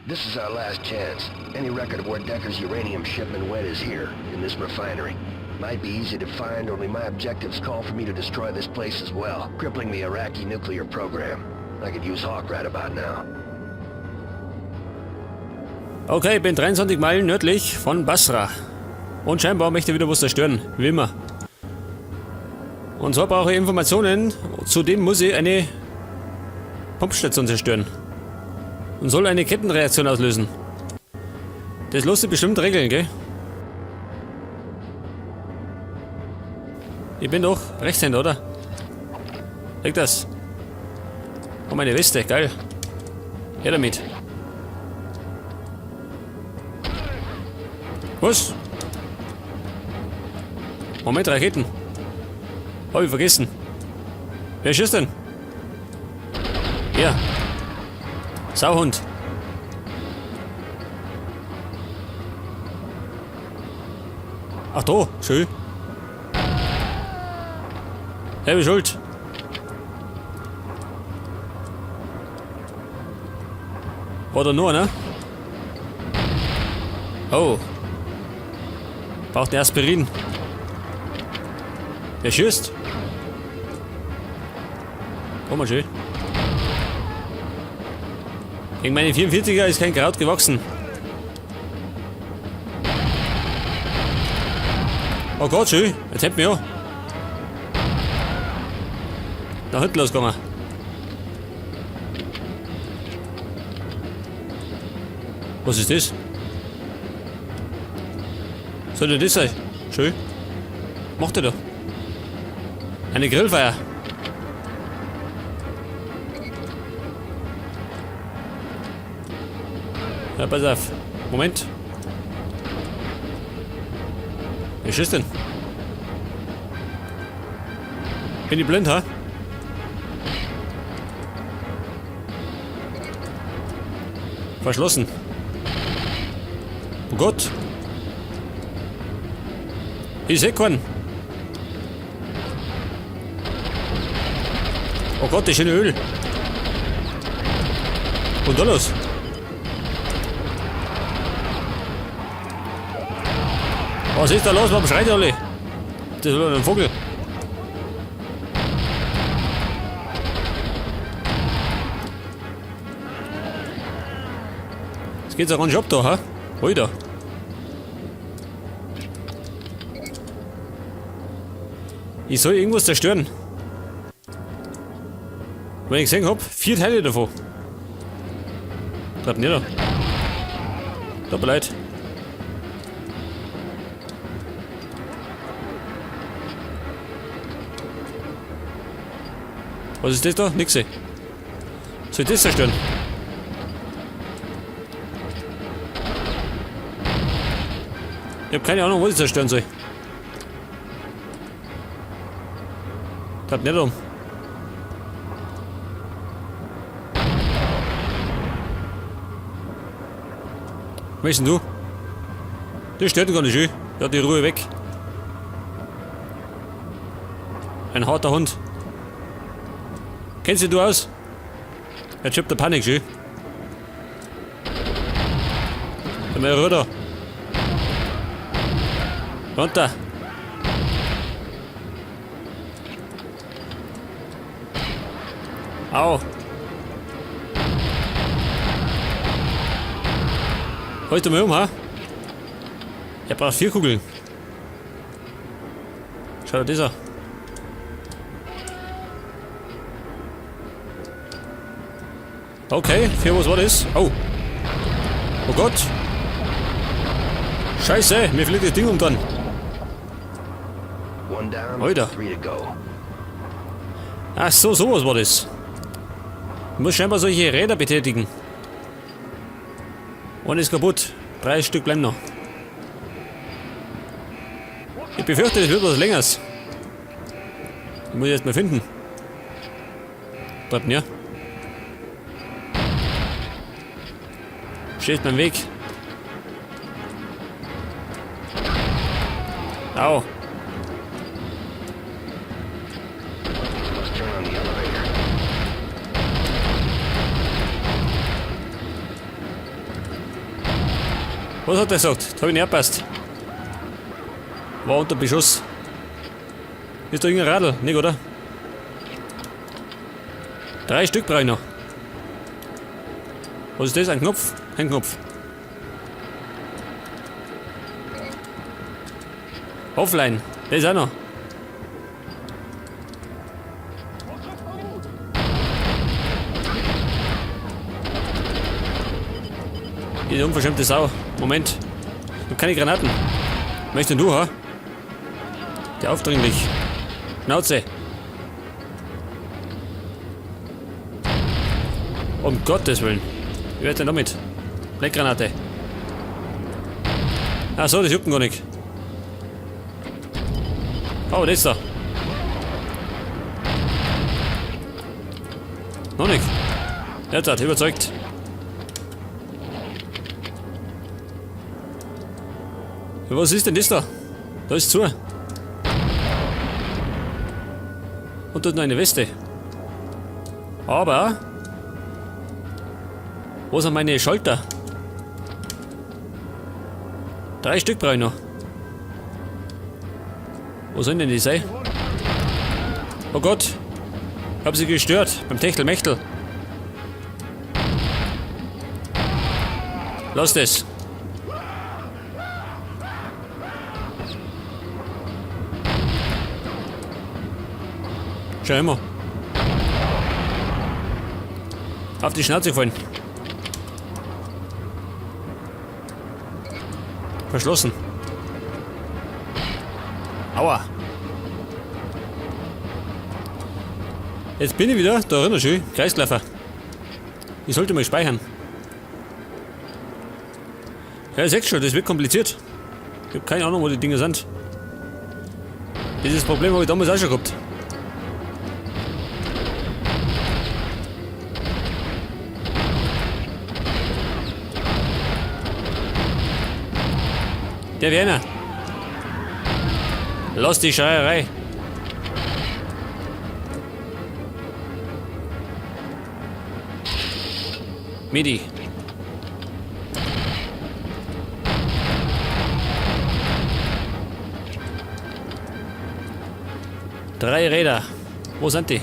This is our last chance. Any record of where Decker's uranium shipment went is here, in this refinery. Might be easy to find, only my objectives call for me to destroy this place as well, crippling the Iraqi nuclear program. I could use Hawk right about now. Okay, bin 23 Meilen nördlich von Basra. Und scheinbar möchte er wieder was zerstören, wie immer. Und zwar brauche ich Informationen, zudem muss ich eine Pumpstation zerstören. Und soll eine Kettenreaktion auslösen. Das lässt sich bestimmt regeln, gell? Ich bin doch Rechtshänder, oder? Leg das. Oh, meine Weste, geil. Her damit. Was? Moment, Raketen. Hab ich vergessen. Wer schießt denn? Ja. Sauhund. Ach da, schön. Selbe schuld. War da nur, ne? Oh. Braucht ein Aspirin. Wer schießt? Komm mal schön. Gegen meine 44er ist kein Kraut gewachsen. Oh Gott, schön. Jetzt hält mich an. Nach hinten losgegangen. Was ist das? Soll denn das sein? Schön. Macht er da? Eine Grillfeier. Ja, pass auf. Moment. Wer schießt denn? Bin ich blind, ha? Verschlossen. Oh Gott. Ich seh keinen. Oh Gott, das schöne Öl. Und da los. Was ist da los? Warum schreit ihr alle? Das ist ein Vogel. Es geht auch ganz ab da, ha? Alter. Ich soll irgendwas zerstören. Wenn ich gesehen hab, 4 Teile davon. Bleibt nicht da. Tut mir leid. Was ist das da? Nix. Soll ich das zerstören? Ich hab keine Ahnung, was ich zerstören soll. Treibt nicht um. Wer bist denn du? Das stört gar nicht schön. Ja, die Ruhe weg. Ein harter Hund. Kennst du aus? Er chippt der Panik, schön. Komm mal rüber. Runter. Au. Heute mal um, ha? Ich brauch 4 Kugeln. Schau dir das an. Okay, für was war das? Oh. Oh Gott. Scheiße, mir fliegt das Ding um dann. One down, Alter. 3 to go. Ach so, sowas war das. Ich muss scheinbar solche Räder betätigen. One ist kaputt. 3 Stück bleiben noch. Ich befürchte, das wird was Längeres. Ich muss ich erst mal finden. Bleibt mir. Steht mein Weg. Au. Was hat er gesagt? Da hab ich nicht aufgepasst. War unter Beschuss. Ist da irgendein Radl? Nicht, oder? 3 Stück brauche ich noch. Was ist das? Ein Knopf? Ein Knopf. Offline. Der ist auch noch. Diese unverschämte Sau. Moment. Ich hab keine Granaten. Möchtest denn du, ha? Der aufdringlich. Schnauze. Um Gottes Willen. Wie wär's denn damit? Blechgranate. Ach so, das juckt ihn gar nicht. Oh, das ist da. Noch nicht. Jetzt hat überzeugt. Ja, was ist denn das da? Da ist zu. Und dort noch eine Weste. Aber... Wo sind meine Schalter? 3 Stück brauche ich noch. Wo sollen denn die sein? Oh Gott! Ich hab sie gestört beim Techtelmechtel. Lass das. Schau immer. Auf die Schnauze gefallen. Verschlossen. Aua. Jetzt bin ich wieder da drin, schön. Kreisläufer. Ich sollte mal speichern. Ja, ihr seht schon, das wird kompliziert. Ich hab keine Ahnung, wo die Dinger sind. Dieses Problem hab ich damals auch schon gehabt. Der Werner. Lass die Schreierei. Midi. 3 Räder. Wo sind die?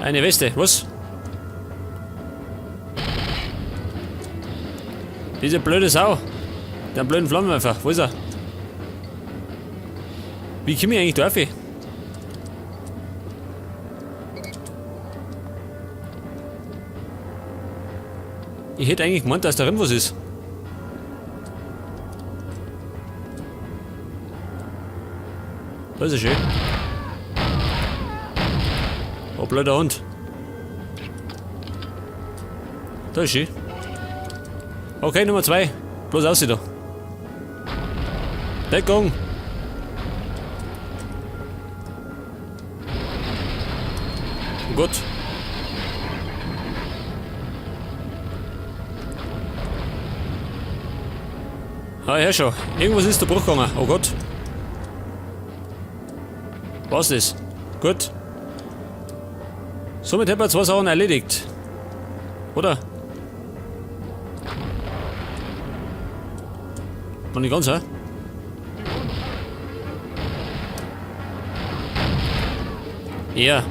Eine Weste. Was? Diese blöde Sau. Der blöden Flammenwerfer. Wo ist er? Wie komme ich eigentlich da rauf? Ich hätte eigentlich gemeint, dass da drin was ist. Da ist er schön. Oh, blöder Hund. Da ist sie. Okay, Nummer 2. Bloß aus da. Deckung! Oh Gott. Ah, ja schon. Irgendwas ist da Bruch gegangen. Oh Gott. Was ist das? Gut. Somit hätten wir 2 Sachen erledigt. Oder? Noch nicht ganz, hä? Ja.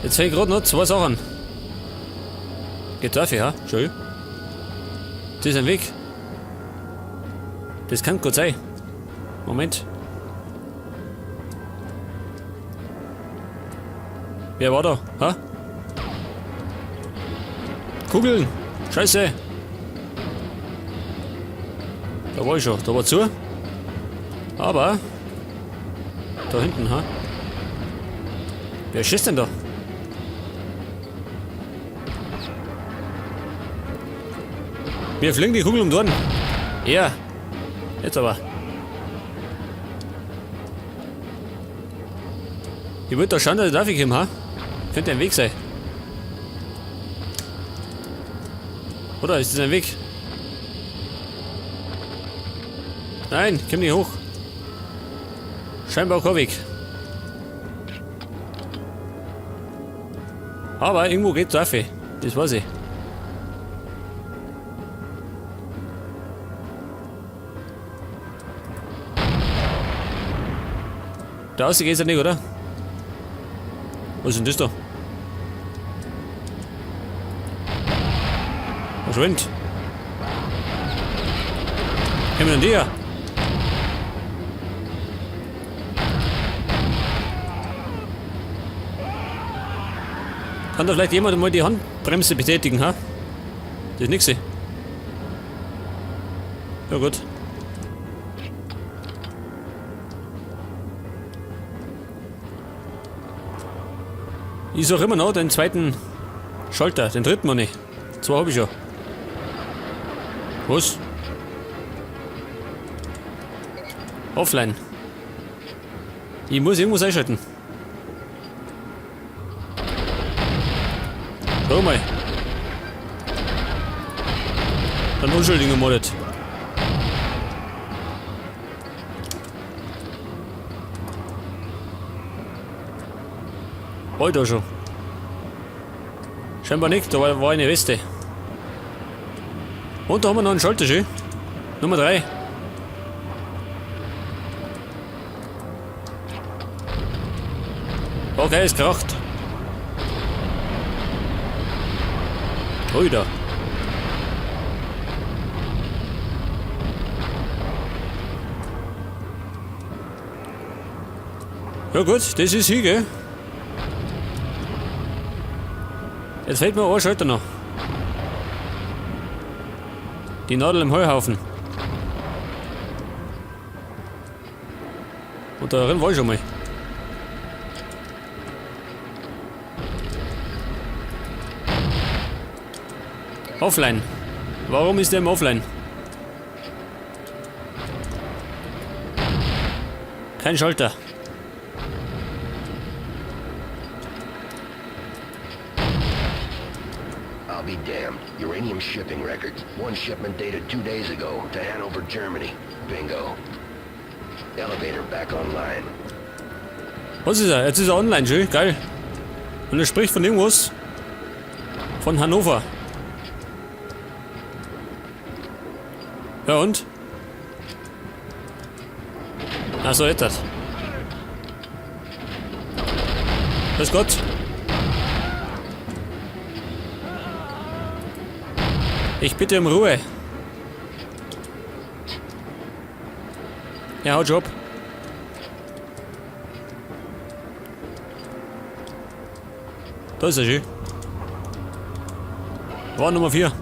Jetzt fehlen gerade noch 2 Sachen. Geht dafür, ja? Schön. Das ist ein Weg. Das kann gut sein. Moment. Wer war da? Ha? Kugeln! Scheiße! Da war ich schon. Da war zu. Aber da hinten, ha? Wer schießt denn da? Wir fliegen die Kugel um die Ohren. Ja. Jetzt aber. Ich wollte da schauen, dass ich da komme, ha? Könnte ein Weg sein. Oder ist das ein Weg? Nein, komm nicht hoch. Scheinbar kein Weg. Aber irgendwo geht's rauf. Das weiß ich. Da außen geht's ja nicht, oder? Was ist denn das da? Verschwind! Kommen denn die her? Kann da vielleicht jemand mal die Handbremse betätigen, ha? Das ist nix. Ja gut. Ich suche immer noch den zweiten Schalter, den dritten meine ich. Zwei habe ich schon. Was? Offline. Ich muss irgendwas einschalten. Schau mal. Dann Unschuldigen gemordet. War ich da schon? Scheinbar nicht, da war eine Weste. Und da haben wir noch einen Schalter, schön. Nummer 3. Okay, es kracht. Oida. Ja gut, das ist sie, gell? Jetzt fehlt mir ein Schalter noch. Die Nadel im Heuhaufen. Und darin war ich schon mal. Offline. Warum ist der im Offline? Kein Schalter. I'll be damned. Uranium shipping records. One shipment dated 2 days ago to Hanover, Germany. Bingo. Elevator back online. Was ist er? Jetzt ist er online, schön, geil. Und er spricht von irgendwas. Von Hannover. Ja und? Achso, jetzt das. Grüß Gott. Ich bitte um Ruhe. Ja, haut Job. Da ist er schön. War Nummer 4.